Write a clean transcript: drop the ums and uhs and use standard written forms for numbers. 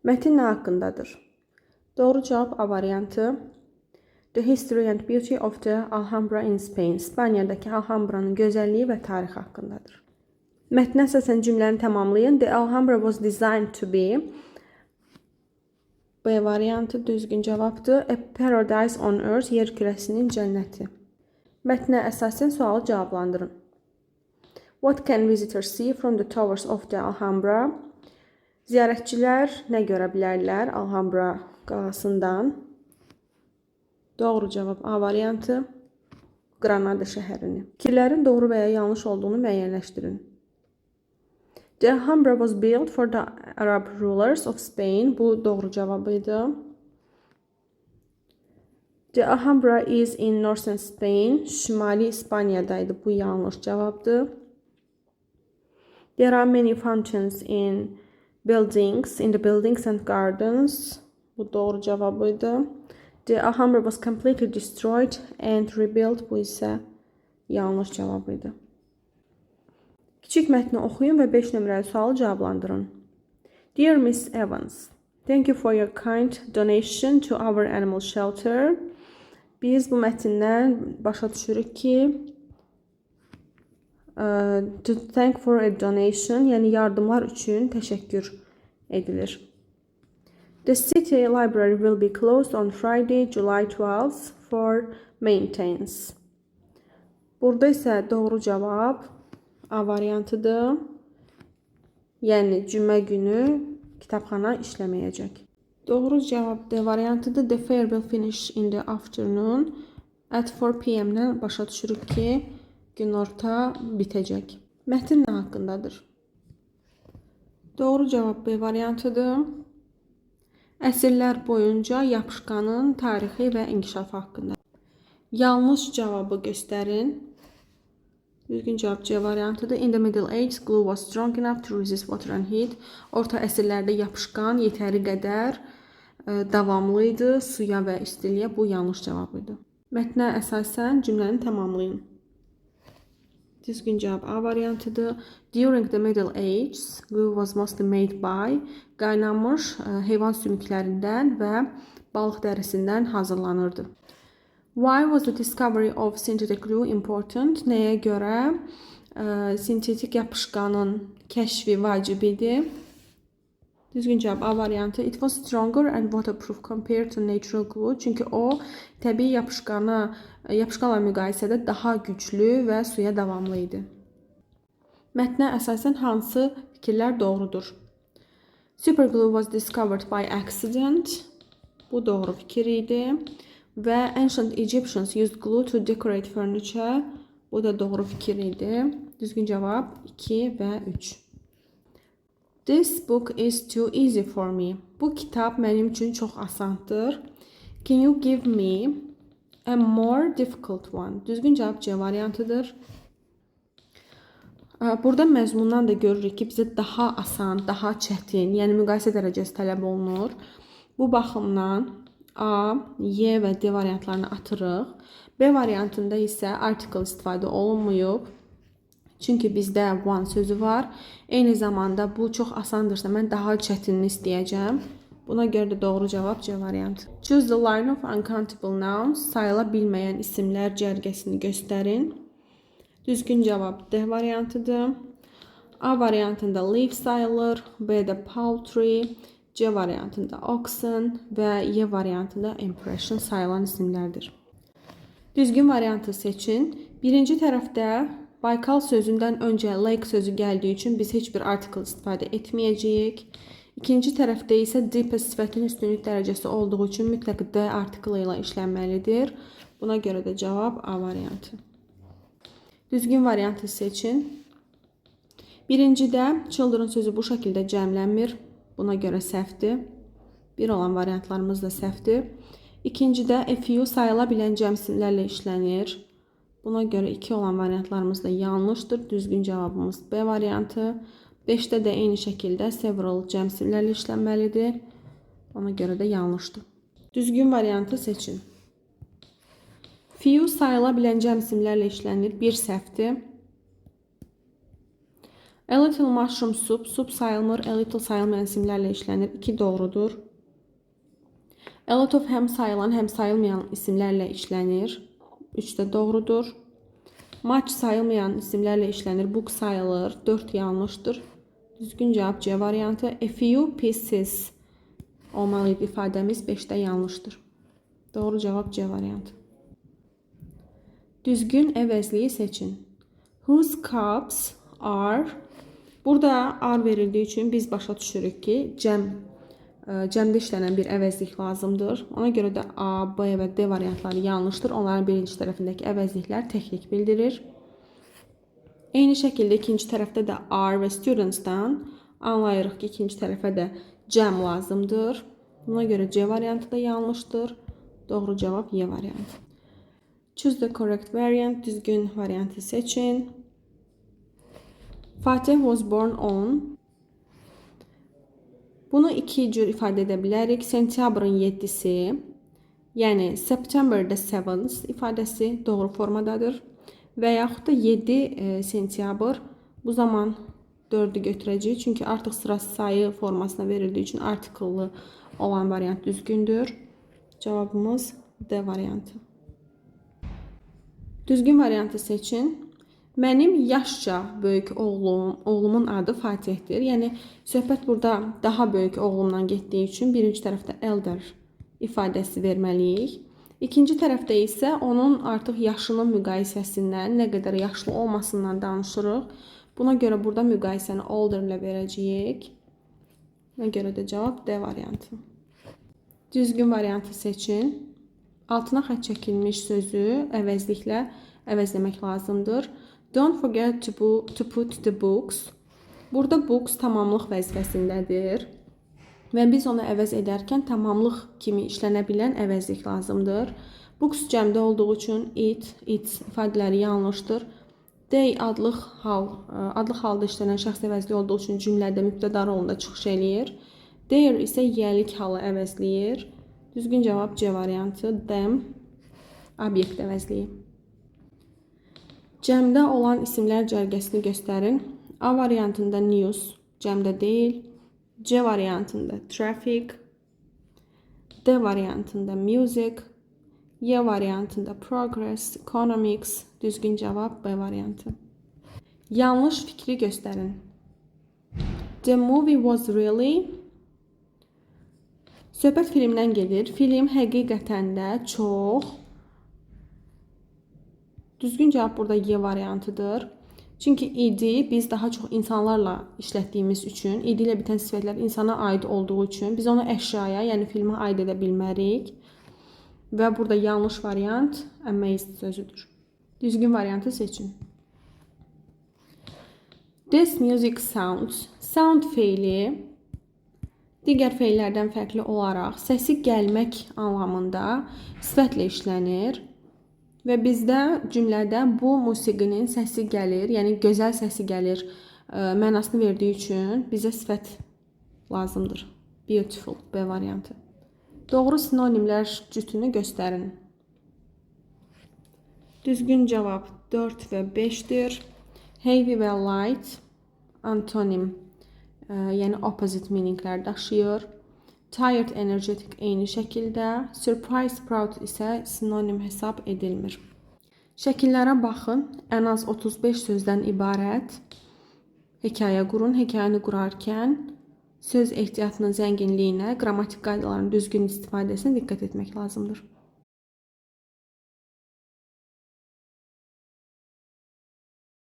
Mətin nə haqqındadır? Doğru cavab A variantı. The History and Beauty of the Alhambra in Spain. İspaniyadakı Alhambranın gözəlliyi və tarixi haqqındadır. Mətnə əsasən cümləni tamamlayın. The Alhambra was designed to be. B variantı düzgün cavabdır. A paradise on earth, yer kürəsinin cənnəti. Mətnə əsasən sualı cavablandırın. What can visitors see from the towers of the Alhambra? Ziyarətçilər nə görə bilərlər Alhambra qalasından? Doğru cavab A variantı. Granada şəhərini. Fikirlərin doğru və ya yanlış olduğunu müəyyənləşdirin. The Alhambra was built for the Arab rulers of Spain. Bu doğru cavab idi. The Alhambra is in northern Spain. Şimali İspaniyadaydı. Bu yanlış cavabdır. There are many fountains in the buildings and gardens. Bu doğru cavab idi. The Alhambra was completely destroyed and rebuilt. Bu isə yanlış cavab idi. Kiçik mətni oxuyun və 5 nömrəli sualı cavablandırın. Dear Miss Evans, thank you for your kind donation to our animal shelter. Biz bu mətndən başa düşürük ki, to thank for a donation, yəni yardımlar üçün təşəkkür edilir. The city library will be closed on Friday, July 12th for maintenance. Burada isə doğru cavab A variantıdır. Yəni cümə günü kitabxana işləməyəcək. Doğru cavab D variantıdır. The fair will finish in the afternoon at 4 p.m.-dən başa düşürük ki, günorta bitəcək. Mətin nə haqqındadır? Doğru cavab B variantıdır. Əsrlər boyunca yapışqanın tarixi və inkişafı haqqında. Yanlış cavabı göstərin. Düzgün cavab C variantıdır. In the Middle Ages, glue was strong enough to resist water and heat. Orta əsrlərdə yapışqan yetəri qədər davamlı idi suya və istiliyə. Bu yanlış cavab idi. Mətnə əsasən cümləni tamamlayın. Düzgün cavab A variantıdır. During the Middle Ages, glue was mostly made by qaynanmış heyvan sümüklərindən və balıq dərisindən hazırlanırdı. Why was the discovery of synthetic glue important? Nəyə görə sintetik yapışqanın kəşfi vacib idi? Düzgün cavab A variantı. It was stronger and waterproof compared to natural glue. Çünki o təbii yapışqanla müqayisədə daha güclü və suya davamlı idi. Mətnə əsasən hansı fikirlər doğrudur? Superglue was discovered by accident. Bu doğru fikir idi. Və ancient Egyptians used glue to decorate furniture. Bu da doğru fikir idi. Düzgün cavab 2 və 3. This book is too easy for me. Bu kitab mənim üçün çox asandır. Can you give me a more difficult one? Düzgün cavab C variantıdır. Burada məzmundan da görürük ki, bizə daha asan, daha çətin, yəni müqayisə dərəcəsi tələb olunur. Bu baxımdan A, Y və D variantlarını atırıq. B variantında isə article istifadə olunmayıb. Çünki bizdə one sözü var. Eyni zamanda bu çox asandırsa mən daha çətinini istəyəcəm. Buna görə də doğru cavab C variantı. Choose the line of uncountable nouns. Sayıla bilməyən isimlər cərgəsini göstərin. Düzgün cavab D variantıdır. A variantında leaf sayılır, B-də poultry, C variantında oxen və Y variantında impression sayılan isimlərdir. Düzgün variantı seçin. Birinci tərəfdə Baykal sözündən öncə lake sözü gəldiyi üçün biz heç bir article istifadə etməyəcəyik. İkinci tərəfdə isə deepest sifətin üstünlük dərəcəsi olduğu üçün mütləq the article ilə işlənməlidir. Buna görə də cavab A variantı. Düzgün variantı seçin. Birincidə children sözü bu şəkildə cəmlənmir. Buna görə səhvdir. Bir olan variantlarımız da səhvdir. İkincidə a few sayıla bilən cəm isimlərlə işlənir. Buna görə 2 olan variantlarımız da yanlışdır. Düzgün cavabımız B variantı. 5-də də eyni şəkildə several cəm isimlərlə işlənməlidir. Ona görə də yanlışdır. Düzgün variantı seçin. Few sayıla bilən cəm isimlərlə işlənir. Bir səhvdir. A little mushroom soup. Soup sayılmır. A little sayılmayan isimlərlə işlənir. 2 doğrudur. A lot of həm sayılan, həm sayılmayan isimlərlə işlənir. 3 də doğrudur. Much sayılmayan isimlərlə işlənir. Book sayılır. 4 yanlışdır. Düzgün cavab C variantı. A few pieces olmalıydı ifadəmiz 5-də yanlışdır. Doğru cavab C variantı. Düzgün əvəzliyi seçin. Whose cups are. Burada are verildiyi üçün biz başa düşürük ki, cəmdə işlənən bir əvəzlik lazımdır. Ona görə də A, B və D variantları yanlışdır. Onların birinci tərəfindəki əvəzliklər təklik bildirir. Eyni şəkildə ikinci tərəfdə də are və students-dan anlayırıq ki, ikinci tərəfə də cəm lazımdır. Buna görə C variantı da yanlışdır. Doğru cavab Y variantı. Choose the correct variant. Düzgün variantı seçin. Fatih was born on. Bunu iki cür ifadə edə bilərik. Sentyabrın 7-si, yəni September the 7th ifadəsi doğru formadadır. Və yaxud da 7 sentyabr, bu zaman 4-ü götürəcəyik. Çünki artıq sıra sayı formasına verildiyi üçün artikellı olan variant düzgündür. Cavabımız D variantı. Düzgün variantı seçin. Mənim yaşca böyük oğlumun adı Fatihdir. Yəni söhbət burada daha böyük oğlumdan getdiyi üçün birinci tərəfdə elder ifadəsi verməliyik. İkinci tərəfdə isə onun artıq yaşının müqayisəsindən, nə qədər yaşlı olmasından danışırıq. Buna görə burada müqayisəni older ilə verəcəyik. Buna görə də cavab D variantı. Düzgün variantı seçin. Altına xətt çəkilmiş sözü əvəzliklə əvəzləmək lazımdır. Don't forget to put the books. Burada books tamamlıq vəzifəsindədir. Və biz onu əvəz edərkən tamamlıq kimi işlənə bilən əvəzlik lazımdır. Books cəmdə olduğu üçün it, its ifadələri yanlışdır. They adlıq halda işlənən şəxs əvəzliyi olduğu üçün cümlədə mübtəda rolunda çıxış eləyir. Their isə yiyəlik halı əvəzləyir. Düzgün cavab C variantı. Them obyekt əvəzliyi. Cəmdə olan isimlər cərgəsini göstərin. A variantında news cəmdə deyil. C variantında traffic, D variantında music, Y variantında progress, economics. Düzgün cavab B variantı. Yanlış fikri göstərin. The movie was really. Söhbət filmdən gedir. Film həqiqətən də çox. Düzgün cavab burada Y variantıdır. Çünki idi biz daha çox insanlarla işlətdiyimiz üçün, idi ilə bitən sifətlər insana aid olduğu üçün biz onu əşyaya, yəni filmə aid edə bilmərik. Və burada yanlış variant amazed sözüdür. Düzgün variantı seçin. This music sounds. Sound feili digər feillərdən fərqli olaraq səsi gəlmək anlamında sifətlə işlənir. Və bizdə cümlədə bu musiqinin səsi gəlir, yəni gözəl səsi gəlir mənasını verdiyi üçün bizə sifət lazımdır. Beautiful, B variantı. Doğru sinonimlər cütünü göstərin. Düzgün cavab 4 və 5-dir. Heavy və light antonim, yəni opposite meaninglər daşıyır. Tired, energetic eyni şəkildə. Surprise, proud isə sinonim hesab edilmir. Şəkillərə baxın. Ən az 35 sözdən ibarət hekayə qurun. Hekayəni qurarkən söz ehtiyatının zənginliyinə, qrammatik qaydaların düzgün istifadəsinə diqqət etmək lazımdır.